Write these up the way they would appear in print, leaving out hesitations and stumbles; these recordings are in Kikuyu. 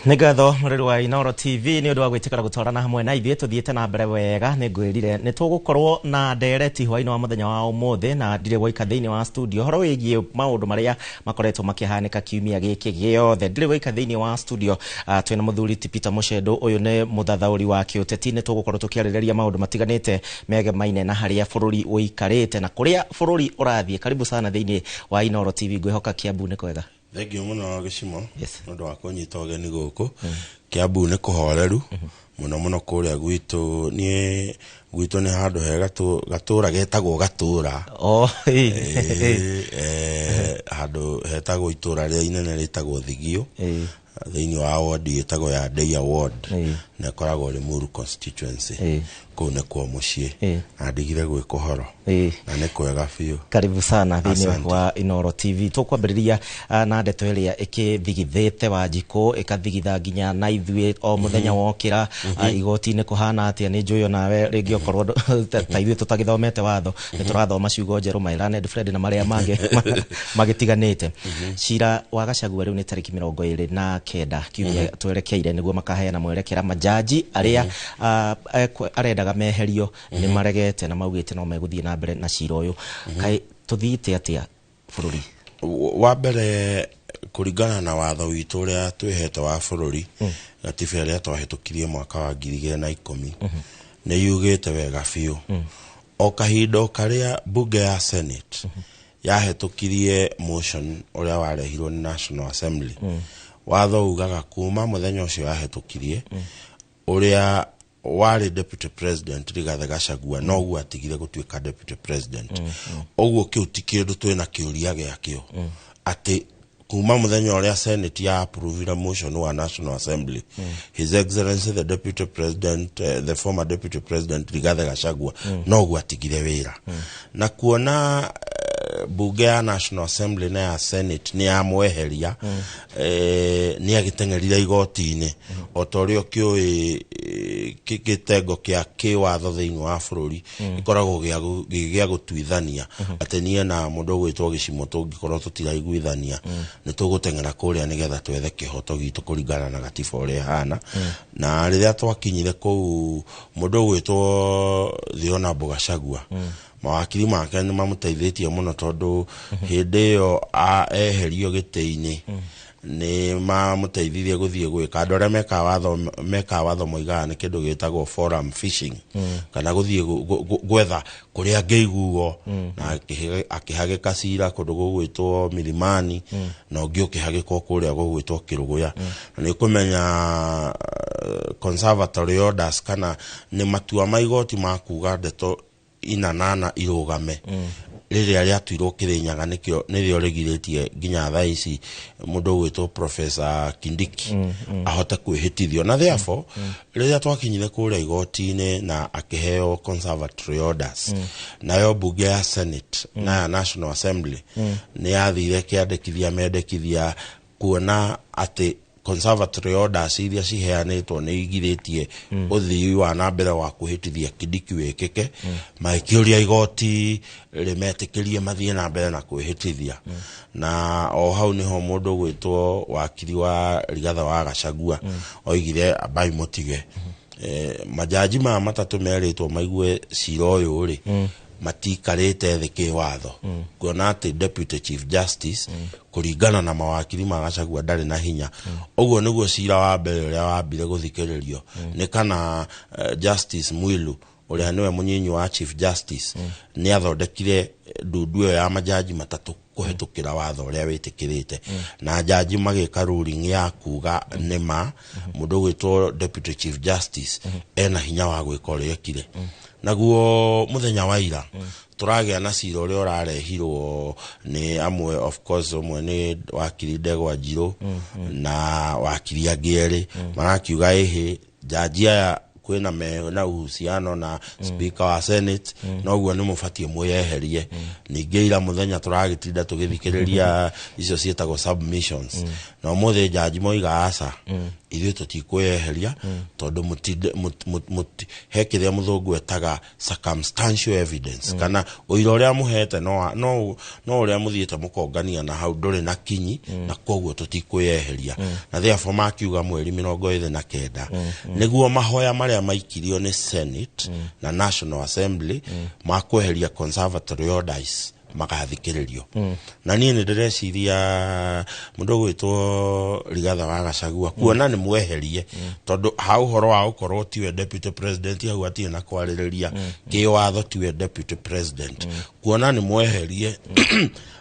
Nĩ ngatho mũrĩri wa Inooro TV nĩ ũndũ wa gwĩtĩkĩra gũtwarana hamwe na ithuĩ. Tũthiĩte na mbere wega. Nĩ ngwĩrire nĩ tũgũkorwo na ndereti hwainĩ wa mũthenya wa ũmũthĩ, na ndirĩ gwaika thĩinĩ wa studio ũhoro wĩgiĩ maũndũ marĩa makoretwo makĩhanĩka kiumia gĩkĩ gĩothe. Ndirĩ gwaika thĩinĩ wa studio, twĩna mũthuri ti Peter Mũcendũ. Ũyũ nĩ mũthathaũri wa kĩũteti. Nĩ tũgũkorwo tũkĩarĩrĩria maũndũ matiganĩte megemaine na harĩa bũrũri ũikarĩte na kũrĩa bũrũri ũrathiĩ. Karibu sana thĩinĩ wa Inooro TV. Ngwĩhoka Kiambu nĩ kwega. Thengiũ mũno, Gĩcimo, nĩ ũndũ wa kũnyita ũgeni gũkũ. Kiambu nĩ kũhoreru mũno mũno kũrĩa gwitũ. Niĩ gwitũ nĩ handũ he gatũra getagwo Gatũra. Oh, ĩĩ. Ĩĩ, handũ hetagwo itũra rĩrĩa inene rĩtagwo Thigio, thĩinĩ wa ward ĩtagwo ya Ndeia ward, na ĩkoragwo Limuru constituency. Kũu nĩkuo mũciĩ, na ndigire gwĩ kũhoro, na nĩ kwega biũ. Karibu sana thĩinĩ Asante. wa Inooro TV. Tũkwambĩrĩria na ndeto ĩrĩa ĩkĩthigithĩte Wanjikũ, ĩkathigitha nginya na ithuĩ o mũthenya wokĩra, igoti-inĩ kũhana atĩa. Nĩ njũĩ onawe rĩngĩ okorwo ta ithuĩ tũtagĩthomete watho, nĩ tũrathoma ciugo njerũ, my learned friend na marĩa mangĩ magĩtiganĩte. Cira wa Gachagua rĩu nĩ tarĩki 29 kiumia twerekeire nĩguo makaheana mwerekera. Majaji arĩa arendaga meherio nĩ maregete na maugĩte no megũthiĩ na mbere na cira ũyũ. Kaĩ tũthiĩte atĩa bũrũri? Wa mbere, kũringana na watho witũ ũrĩa twĩhete wa bũrũri, gatiba ĩrĩa twahĩtũkirie mwaka wa 2010 nĩ yugĩte wega biũ, o kahinda o karĩa bunge ya Senate yahĩtũkirie motion ũrĩa warehirwo nĩ National Assembly, watho ugaga kuma mũthenya ũcio yahĩtũkirie, ũrĩa warĩ deputy president Rigathĩ Gachagua noguo atigire gũtuĩka deputy president. Ũguo kĩu ti kĩndũ twĩna kĩũria gĩakĩo, atĩ kuma mũthenya ũrĩa Senate ya approvire motion wa National Assembly, His Excellency the deputy president, the former deputy president Rigathĩ Gachagua noguo atigire wĩra. Na kuona bunge ya National Assembly na ya Senate nĩ yamweheria, nĩ agĩteng'erire igoti-inĩ. O ta ũrĩa ũkĩũĩ, gĩtengo kĩa kĩwatho thĩinĩ wa bũrũri gĩkoragwo gĩ gĩa gũtuithania, atĩ niĩ na mũndũ ũgwĩtwo Gĩcimo tũngĩkorwo tũtiraiguithania, nĩ tũgũteng'era kũrĩa nĩgetha twethe kĩhoto gitũ kũringana na gatiba ũrĩa ĩhana. Na rĩrĩa twakinyire kũu, mũndũ ũgwĩtwo the Honorable Gachagua, mawakiri make nĩ mamũteithĩtie mũno, tondũ hĩndĩ ĩyo eherio gĩtĩ-inĩ nĩ mamũteithirie gũthiĩ gwĩka andũ arĩa mekaga watho moigaga nĩ kĩndũ gĩtagwo forum fishing, kana gũthiĩ gwetha kũrĩa angĩiguo, na akĩhagĩka cira kũndũ gũgwĩtwo Milimani, na ũngĩ ũkĩhagĩkwo kũrĩa gũgwĩtwo Kĩrũgũya. Na nĩ ũkũmenya conservatory orders, kana nĩ matua ma igoti ma kuga ndeto inanana irũgame, rĩrĩa rĩatuirwo Kĩrĩnyaga nĩkĩo nĩrĩo rĩgirĩtie nginya thaa ici mũndũ ũgwĩtwo Professor Kindiki ahote kwĩhĩtithio. Na therefore rĩrĩa twakinyire kũrĩa igoti-inĩ na akĩheo conservatory orders, nayo bunge ya Senate na ya National Assembly nĩ yathire kĩandĩkithia mendekithia kuona atĩ conservatory orders iria ciheanĩtwo nĩ igirĩtie ũthii wa na mbere wa kwĩhĩtithia Kindiki wĩkĩke, magĩkĩũria igoti rĩmetĩkĩrie mathiĩ na mbere na kwĩhĩtithia. Na o hau nĩho mũndũ ũgwĩtwo wakiri wa Rigathĩ wa Gachagua oigire ambai mũtige, majaji maya matatũ merĩtwo maigue cira ũyũ rĩ, matikarĩte thĩ kĩwatho, kuona atĩ deputy chief justice, kũringana na mawakiri ma Gachagua, ndarĩ na hinya. Ũguo nĩguo cira wa mbere ũrĩa wambire gũthikĩrĩrio nĩ kana Justice Mwilu, ũrĩa nĩwe mũnyinyi wa chief justice, nĩ athondekire ndundu ĩyo ya majaji matatũ kũhetũkĩra watho ũrĩa wĩtĩkĩrĩte, na jaji magĩka ruling ya kuga nĩma mũndũ ũgwĩtwo deputy chief justice ena hinya wa gwĩka ũrĩa ekire. Naguo mũthenya wa ira tũragĩa na cira ũrĩa ũrarehirwo nĩ amwe, of course ũmwe nĩ wakiri Ndegwa Njirũ na wakiri angĩ erĩ, marakiuga ĩhĩ jaji aya. Kwĩna me na uhusiano na speaker wa Senate, noguo nĩ mũbatiĩ mwĩyeherie. Ningĩ ira mũthenya tũragĩtinda tũgĩthikĩrĩria icio ciĩtagwo submissions, na ũmũthĩ jaji moiga aca, ithuĩ tũtikwĩyeheria tondũ he kĩrĩa mũthũngũ etaga circumstantial evidence, kana ũira ũrĩa mũhete no ũrĩa mũthiĩte mũkongania na hau ndũrĩ na kinyi, na koguo tũtikwĩyeheria. Na therefore makiuga mweri 29 nĩguo mahoya marĩa maikirio nĩ Senate na National Assembly ma kweheria conservatory orders magathikĩrĩrio. Na niĩ nĩ ndĩreciria mũndũ ũgwĩtwo Rigathi wa Gachagua kuona nĩ mweherie, tondũ ha ũhoro wa gũkorwo tiwe deputy president, hau hatirĩ na kwarĩrĩria, kĩwatho tiwe deputy president. Kuona nĩ mweherie,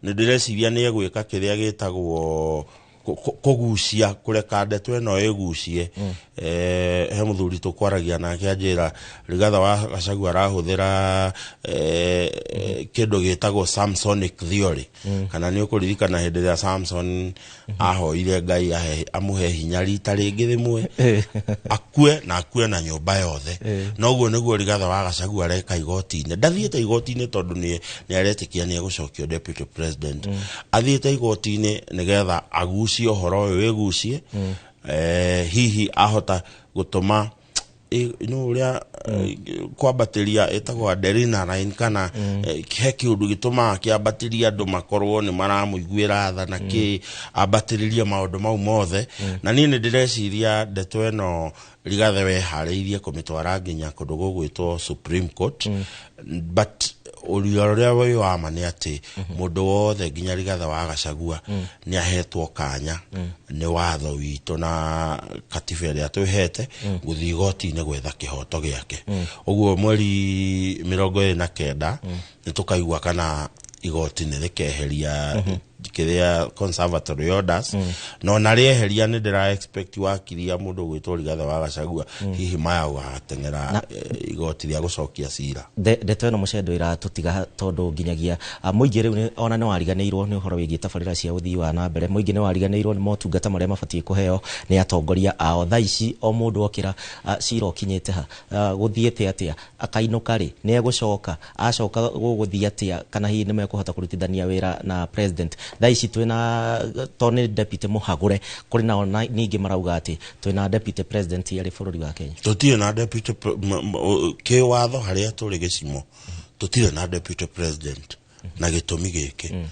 nĩ ndĩreciria nĩ egwĩka kĩrĩa gĩtagwo kũgucia, kũreka ndeto ĩno ĩgucie. He mũthuri tũkwaragia nake anjĩra Rigathi wa Gachagua arahũthĩra kĩndũ gĩtagwo Samsonic theory, kana nĩ ũkũririkana hĩndĩ ĩrĩa Samson ahoire Ngai amũhe hinya rita rĩngĩ rĩmwe akue na akue na nyũmba yothe. Noguo nĩguo Rigathi wa Gachagua areka igoti-inĩ. Ndathiĩte igoti-inĩ tondũ nĩ aretĩkia nĩ egũcokio deputy president. Athiĩte igoti-inĩ nĩgetha agucie ũhoro ũyũ wĩgucie, hihi ahota gũtũma no ũrĩa kwambatĩria ĩtagwo adrenaline, kana he kĩũndũ gĩtũmaga kĩambatĩria andũ makorwo nĩ maramũiguĩra tha na kĩ ambatĩrĩrie maũndũ mau mothe. Na niĩ nĩ ndĩreciria ndeto ĩno Rigathi weharĩirie kũmĩtwara nginya kũndũ gũgwĩtwo Supreme Court, but ũrĩa ũrĩa wĩ wa ma nĩ atĩ mũndũ wothe nginya Rigathi wa Gachagua nĩ ahetwo kanya nĩ watho witũ na katiba ĩrĩa twĩhete gũthiĩ igoti-inĩ gwetha kĩhoto gĩake. Ũguo mweri 29 nĩ tũkaigua kana igoti nĩ rĩkeheria kĩrĩa conservatory orders. No na rĩeheria, nĩ ndĩra expect wakiria mũndũ ũgwĩtwo Rigathi wa Gachagua hihi maya ũgateng'era igoti rĩa gũcokia cira. Ndeto ĩno mũcendo ĩratũtiga tondũ nginyagia mũingĩ rĩu ona nĩ wariganĩirwo nĩ ũhoro wĩgiĩ tabarĩra cia ũthii wa na mbere. Mũingĩ nĩ wariganĩirwo nĩ motungata marĩa mabatiĩ kũheo nĩ atongoria ao. Thaa ici o mũndũ okĩra, cira ũkinyĩte ha, gũthiĩte atĩa, akainũka rĩ, nĩ egũcoka, acoka gũgũthiĩ atĩa, kana hihi nĩ mekũhota kũrutithania wĩra na president. Thaa ici twĩna to nĩ deputy mũhagũre, kũrĩ nao na ningĩ marauga atĩ twĩna deputy president arĩ bũrũri wa Kenya. Tũtirĩ na deputy kĩwatho harĩa tũrĩ gĩcimo tũtirĩ na deputy president, na gĩtũmi gĩkĩ: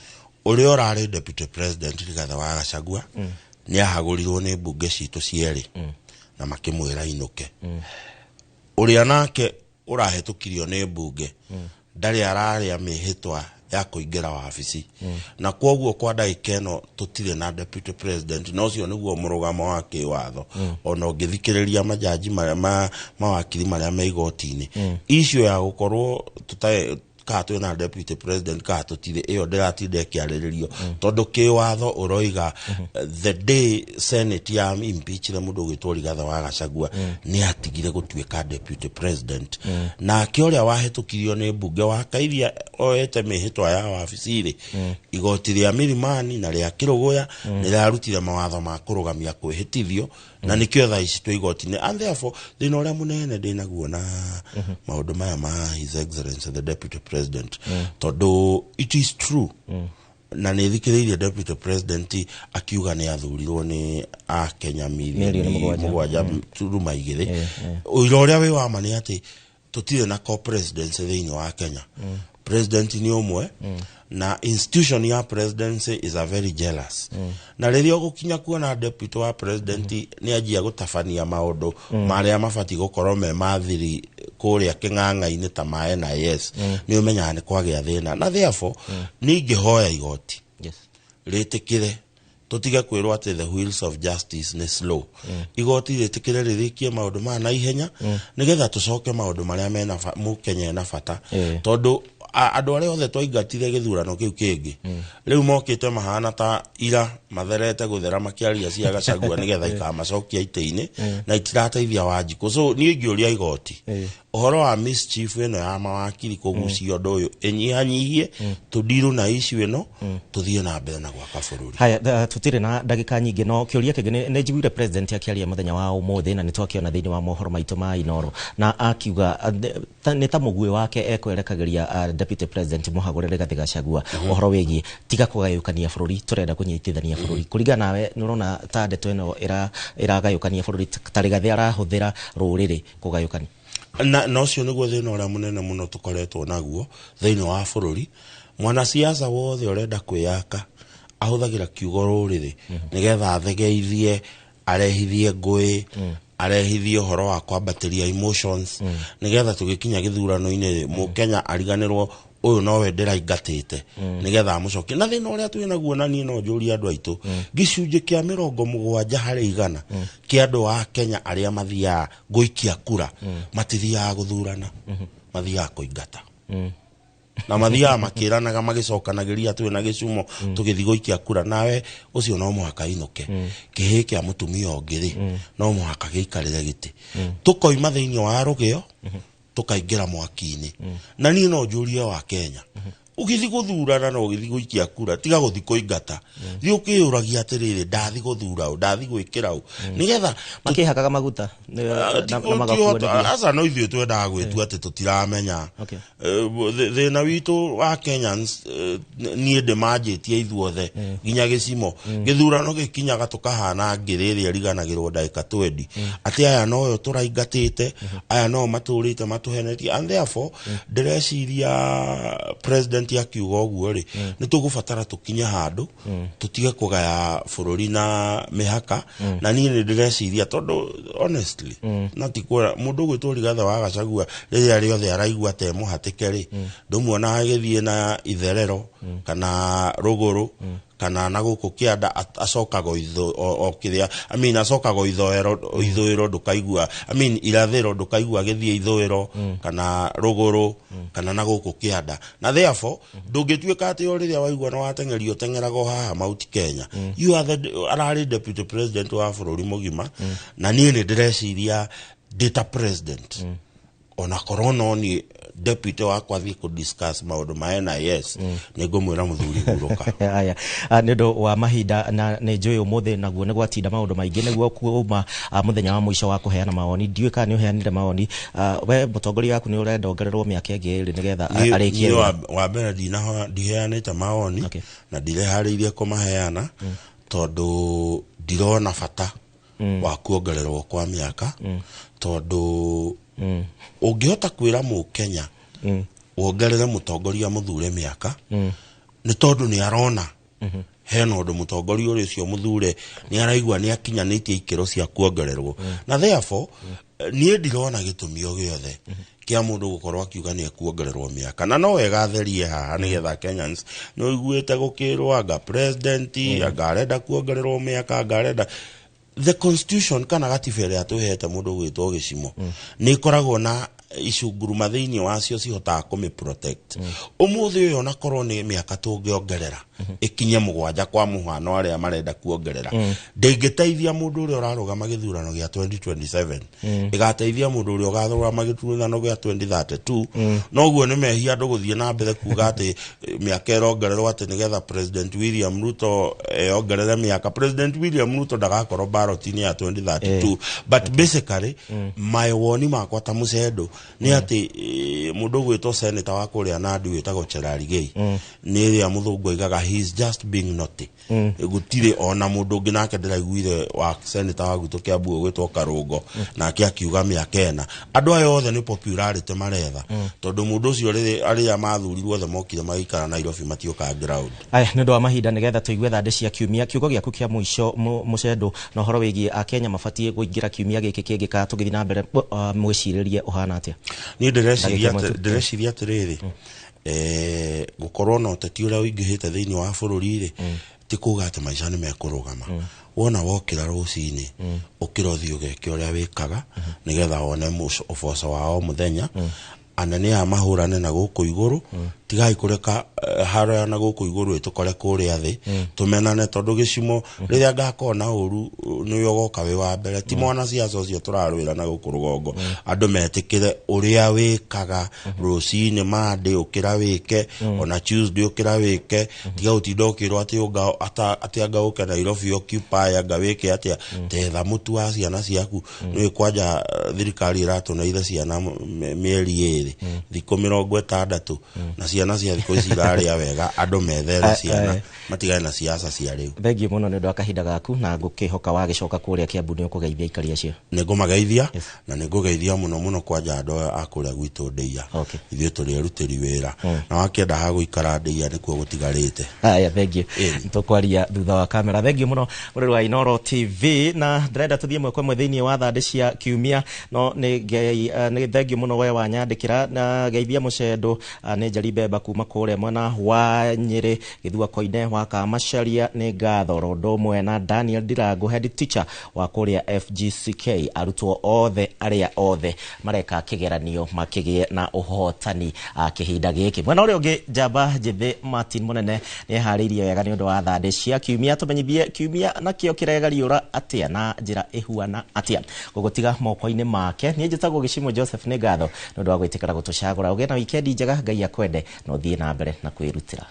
ũrĩa ũrarĩ deputy president Rigathi wa Gachagua nĩ ahagũrirwo nĩ mbunge citũ cierĩ na makĩmwĩra inũke. Ũrĩa nake ũrahĩtũkirio nĩ mbunge ndarĩ ararĩa mĩhĩtwa ya kũingĩra wabici, na kwoguo kwa ndagĩka ĩno tũtirĩ na deputy president. Na ũcio nĩguo mũrũgamo wa kĩwatho. Ona ũngĩthikĩrĩria majaji marĩa mawakiri marĩa me igoti-inĩ, issue ya gũkorwo tũtarĩ kana twĩna deputy president kana tũtirĩ, ĩyo ndĩratinda ĩkĩarĩrĩrio, tondũ kĩwatho ũroiga the day Senate ya impeachire mũndũ ũgwĩtwo Rigathi wa Gachagua nĩ atigire gũtuĩka deputy president. Nake ũrĩa wahĩtũkirio nĩ mbunge wa Kairia oete mĩhĩtwa ya wabici rĩ, igoti rĩa Milimani na rĩa Kĩrũgũya nĩ rĩarutire mawatho ma kũrũgamia kwĩhĩtithio, na nĩkĩo thaa ici twĩ igoti-inĩ. And therefore thĩna ũrĩa mũnene ndĩnaguo na maũndũ maya ma His Excellency the deputy president, tondũ it is true na nĩ thikĩrĩirie deputy president akiuga nĩ athurirwo nĩ akenya milioni milioni 7. 7.2. Ũira ũrĩa wĩ wa ma nĩ atĩ tũtirĩ na co-presidency thĩinĩ wa Kenya. President nĩ ũmwe, na institution ya presidency is a very jealous, na rĩrĩa ũgũkinya kuona deputy wa president nĩ anjia gũtabania maũndũ marĩa mabatiĩ gũkorwo me mathiri kũrĩa kĩng'ang'a-inĩ ta ma NIS, nĩ ũmenyaga nĩ kwagĩa thĩna. Na therefore nĩ ingĩhoya igoti rĩtĩkĩre tũtige kwĩrwo atĩ the wheels of justice nĩ slow. Igoti rĩtĩkĩre rĩrĩkie maũndũ maya na ihenya nĩgetha tũcoke maũndũ marĩa mena mũkenya ena bata, tondũ andũ arĩa othe twaingatire gĩthurano kĩu kĩngĩ rĩu mokĩte mahana ta ira matherete gũthera makĩaria cia Gachagua nĩgetha ikamacokia itĩ-inĩ na itirateithia Wanjikũ. So niĩ ingĩũria igoti Ũhoro wa mischief ĩno ya mawakiri kũgucia ũndũ ũyũ ĩnyihanyihie, tũndirũ na issue ĩno, tũthiĩ na mbere na gwaka bũrũri. Haya, tutire na ndagĩka nyingĩ, no kĩũria kĩngĩ nĩ njiguire president akĩaria mũthenya wa ũmũthĩ, na nĩ twakĩona thĩinĩ wa mohoro maitũ ma Inoro, na akiuga nĩ ta mũguĩ wake ekwerekagĩria deputy president mũhagũre Rigathĩ Gachagua ũhoro wĩgiĩ tiga kũgayũkania bũrũri, tũrenda kũnyitithania bũrũri. Kũringana nawe, nĩ ũrona ta ndeto ĩno ĩragayũkania bũrũri, ta Rigathĩ arahũthĩra rũrĩrĩ kũgayũkania? Na ũcio nĩguo thĩna ũrĩa mũnene mũno tũkoretwo naguo thĩinĩ wa bũrũri. Mwanasiasa wothe ũrenda kwĩyaka ahũthagĩra kiugo rũrĩrĩ nĩgetha athegeithie, arehithie ngũĩ, arehithie ũhoro wa kwambatĩria emotions, nĩgetha tũgĩkinya gĩthurano-inĩ rĩ, mũkenya ariganĩrwo ũyũ nowe ndĩraingatĩte, nĩgetha amũcokie. Na thĩna ũrĩa twĩ naguo, na niĩ no njũrie andũ aitũ, gĩcunjĩ kĩa 70% kĩa andũ a Kenya arĩa mathiaga gũikia kura matithiaga gũthurana, mathiaga kũingata, na mathiaga makĩranaga, magĩcokanagĩria twĩ na gĩcumo tũgĩthiĩ gũikia kura. Nawe ũcio no mũhaka inũke, kĩhĩ kĩa mũtumia ũngĩ rĩ, no mũhaka gĩikarĩre gĩtĩ. Tũkoima thĩinĩ wa rũgĩo tũkaingĩra mwaki-inĩ. Na niĩ no njũrie wa Kenya, ũgĩthiĩ gũthurana na ũgĩthiĩ gũikia kura, tiga gũthiĩ kũingata, thiĩ ũkĩyũragia atĩrĩrĩ, ndathi gũthura ũ, ndathi gwĩkĩra ũ, nĩgetha Makĩhakaga maguta na magakuo nĩ mbia. Aca, no ithuĩ twendaga gwĩtua atĩ tũtiramenya. Thĩna witũ wa Kenyans, niĩ ndĩmanjĩtie ithuothe nginya gĩcimo gĩthurano gĩkinyaga tũkahana ngĩrĩ ĩrĩa ĩriganagĩrwo ndagĩka 20, atĩ aya noyo tũraingatĩte, aya no matũrĩte matũhenetie. And therefore ndĩreciria president akiuga ũguo rĩ, nĩ tũgũbatara tũkinye handũ tũtige kũgaya bũrũri na mĩhaka. Na niĩ nĩ ndĩreciria, tondũ honestly, na ti kuona mũndũ ũgwĩtwo Rigathĩ wa Gachagua rĩrĩa rĩothe araigua te mũhatĩke rĩ, ndũmuona agĩthiĩ na itherero kana rũgũrũ kana na gũkũ kĩanda, acokaga o kĩrĩa, I mean, acokaga o ithũĩro, ithũĩro ndũkaigua, I mean, irathĩro ndũkaigua agĩthiĩ ithũĩro kana rũgũrũ kana na gũkũ kĩanda. Na therefore ndũngĩtuĩka atĩ o rĩrĩa waigua na wateng'erio ũteng'eraga o haha Mount Kenya. You are the ararĩ deputy president wa bũrũri mũgima, na niĩ nĩ ndĩreciria ndĩ ta president, ona korwo no niĩ deputy wakwa thiĩ kũ discuss maũndũ ma NIS, nĩ ngũmwĩra, "Mũthuri, hurũka." Aya, nĩ ũndũ wa mahinda, na nĩ njũĩ ũmũthĩ naguo nĩ gwatinda maũndũ maingĩ, nĩguo kuma mũthenya wa mũico wa kũheana mawoni, ndiũĩ kana nĩ ũheanire mawoni. We mũtongoria waku nĩ ũrenda ongererwo mĩaka ĩngĩ 2 nĩgetha arĩkie Niĩ wĩra? Wa mbere ndiheanĩte mawoni na ndireharĩirie kũmaheana, tondũ ndirona bata wa kuongererwo kwa mĩaka, tondũ ũngĩhota kwĩra mũkenya wongerere mũtongoria mũthure mĩaka, nĩ tondũ nĩ arona hena ũndũ mũtongoria ũrĩa ũcio mũthure nĩ araigua nĩ akinyanĩtie ikĩro cia kuongererwo. Na therefore niĩ ndirona gĩtũmi o gĩothe kĩa mũndũ gũkorwo akiuga nĩ ekuongererwo mĩaka. Na no wega therie haha nĩgetha Kenyans, nĩ ũiguĩte gũkĩrwo anga president anga arenda kuongererwo mĩaka, anga arenda the constitution kana gatiba ĩrĩa twĩhete mũndũ gwĩtwo gĩcimo nĩ ĩkoragwo na icunguruma thĩinĩ wacio cihotaga kũmĩ protect. Ũmũthĩ ũyũ ona korwo nĩ mĩaka tũngĩongerera ĩkinye 7 kwa mũhano, arĩa marenda kuongerera, ndĩngĩteithia mũndũ ũrĩa ũrarũgama gĩthurano gĩa 2027, ĩgateithia mũndũ ũrĩa ũkarũgama gĩthurano gĩa 2032. Noguo nĩ mehia andũ gũthiĩ na mbere kuga atĩ mĩaka ĩrongererwo atĩ nĩgetha President William Ruto ongerere mĩaka. President William Ruto ndagakorwo ballot-inĩ ya 2032. But basically my woni makwa ta mũcendo nĩ atĩ mũndũ ũgwĩtwo senator wa kũrĩa Nandi wĩtagwo Cherargei, nĩ ĩrĩa mũthũngũ oigaga he is just being naughty. Gũtirĩ ona mũndũ ũngĩ nake ndĩraiguire wa senator wa gwitũ Kiambu ũgwĩtwo Karũngo, nake akiuga mĩaka 4. Andũ aya othe nĩ popularity maretha, tondũ mũndũ ũcio rĩrĩ arĩa mathurirwo othe mokire magĩikara Nairobi, matioka ground. Aya, nĩ ũndũ wa mahinda, nĩgetha tũigue thandĩ cia kiumia, kiugo gĩaku kĩa mũico, mũcendo, na ũhoro wĩgiĩ akenya mabatiĩ kũingĩra kiumia gĩkĩ kĩngĩ kana tũgĩthiĩ na mbere, mwĩcirĩrie ũhana atĩa? Niĩ ndĩreciria Ndagĩka ĩmwe tu. Ndĩreciria atĩrĩrĩ, gũkorwo na ũteti ũrĩa ũingĩhĩte thĩinĩ wa bũrũri rĩ, ti kuga atĩ maica nĩ mekũrũgama. Wona wokĩra rũcinĩ, ũkĩra ũthiĩ ũgeke ũrĩa wĩkaga nĩgetha wone ũboco wa o mũthenya. Anene aya mahũrane na gũkũ igũrũ. Tigai kũreka haro ya na gũkũ igũrũ ĩtũkore kũrĩa thĩ, tũmenane, tondũ gĩcimo rĩrĩa ngakorwo na ũru nĩwe ũgoka wĩ wa mbere. Ti mwanasiasa ũcio tũrarũĩra na gũkũ rũgongo. Andũ metĩkĩre ũrĩa wĩkaga rũcinĩ, Monday ũkĩra wĩke, ona Tuesday ũkĩra wĩke. Tiga gũtinda ũkĩrwo atĩ atĩ anga ũke Nairobi occupy, anga wĩke atĩa. Tetha mũtu wa ciana ciaku. Nĩũĩ kwanja thirikari ĩratũneire ciana mĩeri 2, thikũ 60, na ciana cia thikũ ici irarĩa wega. Andũ methere ciana, matigane na siasa cia rĩu. Thengiũ mũno nĩ ũndũ wa kahinda gaku, na ngũkĩhoka wagĩcoka kũrĩa Kiambu nĩ ũkũgeithia aikari acio. Nĩ ngũmageithia, na nĩ ngũgeithia mũno mũno kwanja andũ aya a kũrĩa gwitũ Ndĩia. Ithuĩ tũrĩ erutĩri wĩra, na wakĩenda ha gũikara Ndĩia nĩkuo gũtigarĩte. Haya, thengiũ. Tũkwaria thutha wa kamera. Thengiũ mũno mũrĩri wa Inooro TV, na ndĩrenda tũthiĩ ĩmwe kwa ĩmwe thĩinĩ wa thandĩ cia kiumia. No nĩ thengiũ mũno we wanyandĩkĩra na geithia mũcendo. Nĩ Njeri Mbemba kuma kũrĩa mwena wa Nyĩrĩ, Gĩthua Koine wa Kamacharia, nĩ ngatho rondo ũmwe na Daniel Ndirango, head teacher wa kũrĩa FGCK. Arutwo othe arĩa othe mareka kĩgeranio makĩgĩe na ũhotani kĩhinda gĩkĩ. Mwena ũrĩa ũngĩ, njamba njĩthĩ Martin Mũnene nĩ eharĩirie wega nĩ ũndũ wa thandĩ cia kiumia. Tũmenyithie kiumia nakĩo kĩregariũra atĩa na njĩra ĩhuana atĩa. Gũgũtiga moko-inĩ make. Niĩ njĩtagwo Gĩcimo Joseph. Nĩ ngatho nĩ ũndũ wa gwĩtĩkĩra gũtũcagũra. Ũgĩe na wikendi njega, Ngai akwende, na ũthiĩ na mbere na kwĩrutĩra.